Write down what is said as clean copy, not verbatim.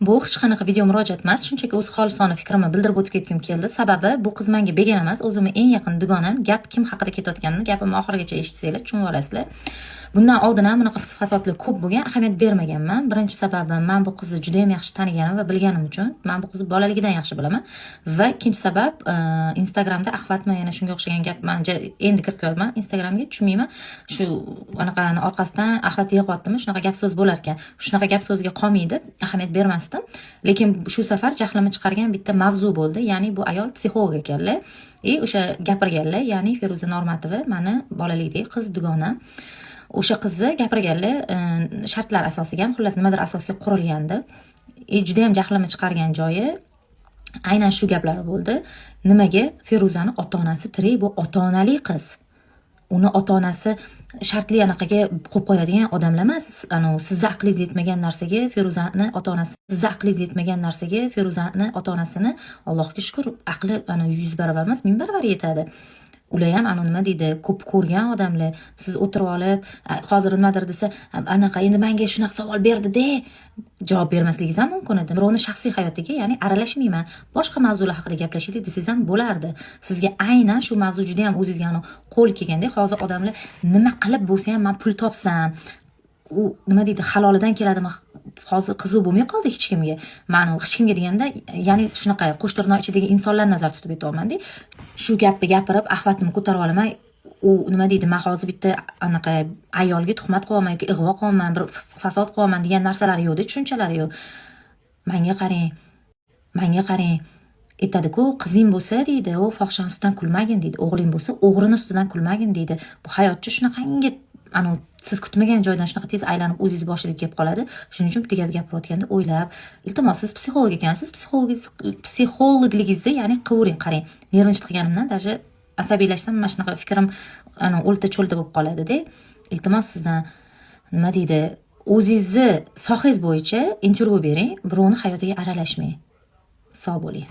Bu hech qanaqa video murojaat emas, shunchaki o'z xolisona fikrimni bildirib o'tib ketgim keldi. Sababi, bu qiz menga begona emas, o'zimni eng yaqin dugonam. Gap kim haqida ketayotganini gapimni oxirigacha eshitsanglar, tushunib olasizlar. Bundan oldin ham bunaqa fisq fasodlar ko'p bo'lgan, ahamiyat bermaganman. Birinchi sababi, man bu qizni juda ham yaxshi taniganim va bilganim uchun. Man bu qizni bolaligidan yaxshi bilaman. Va ikkinchi sabab, Instagramda охват mi, yana shunga o'xshagan gap. Man endi kirib kelyapman Instagramga, tushunmayman. Shu anaqani orqasidan охват yig'yaptimi, shunaqa gap so'z bo'lar ekan. Shunaqa gap so'zga qolmaydi, ahamiyat bermasdim. Lekin shu safar jahlimni chiqargan bitta mavzu bo'ldi. Ya'ni bu ayol psixolog ekanlar. И o'sha gapirganlar, ya'ni Feruza Normatova mani bolalikdagi qiz dugonam. O'sha qizni gapirganlar, shartlar asosiga ham, xullas, nimadir asosga qurilgandi. И juda ham jahlimni chiqargan joyi aynan shu gaplari bo'ldi. Nimaga Feruzani ota-onasi tirik, bu ota-onali qiz. Uni ota-onasi shartli anaqaga qo'yib qo'yadigan odamlar emas. Anavi sizni aqlingiz yetmagan narsaga Feruzani ota-onasi, sizni aqlingiz yetmagan narsaga Feruzani ota-onasini, Allohga shukur, aqli ana 100 barobar emas, 1000 barobar yetadi. Ular ham anavi, nima deydi, ko'p ko'rgan odamlar. Siz o'tirib olib, hozir nimadir desa, anaqa endi menga shunaqa savol berdi-de, javob bermasligingiz ham mumkin edi. Birovni shaxsiy hayotiga, ya'ni aralashmayman, boshqa mavzular haqida gaplashaylik desangiz ham bo'lardi. Sizga aynan shu mavzu juda ham o'zingizga anavi qo'l kelganda, hozir odamlar nima qilib bo'lsa ham man pul topsam, u, nima deydi, halolidan keladimi, hozir qiziq bo'lmay qoldi hech kimga. Man hech kimga deganda, ya'ni shunaqa qo'shtirnoq ichidagi insonlar nazarda tutib aytyapmanda. Shu gapni gapirib, охват imni ko'tarib olaman. U, nima deydi, man hozir bitta anaqa ayolga tuhmat qilyapman yoki ig'vo qilyapman, bir fisq fasod qilyapman degan narsalari yo'qda, tushunchalari yo'q. Manga qarang, manga qarang. Aytadi-ku, qizing bo'lsa, deydi, u fohishani ustidan kulmagin, deydi, o'g'ling bo'lsa, o'g'rini ustidan kulmagin, deydi. Bu hayotchi shunaqangi anavi siz kutmagan joydan shunaqa tez aylanib o'zingiz boshingizga kelib qoladi. Shuning uchun bitta gap gapirayotganda o'ylab, iltimos, siz psixolog ekansiz, psixologligingizni, ya'ni, qilvering. Qarang, нервничать qilganimdan, даже asabiylashsam, mana shunaqa fikrim ana o'lta cho'lta bo'lib qoladida. Iltimos sizdan, nima deydi, o'zingizni sohangiz bo'yicha intervyu bering, birovni hayotiga aralashmang. Sog' bo'ling.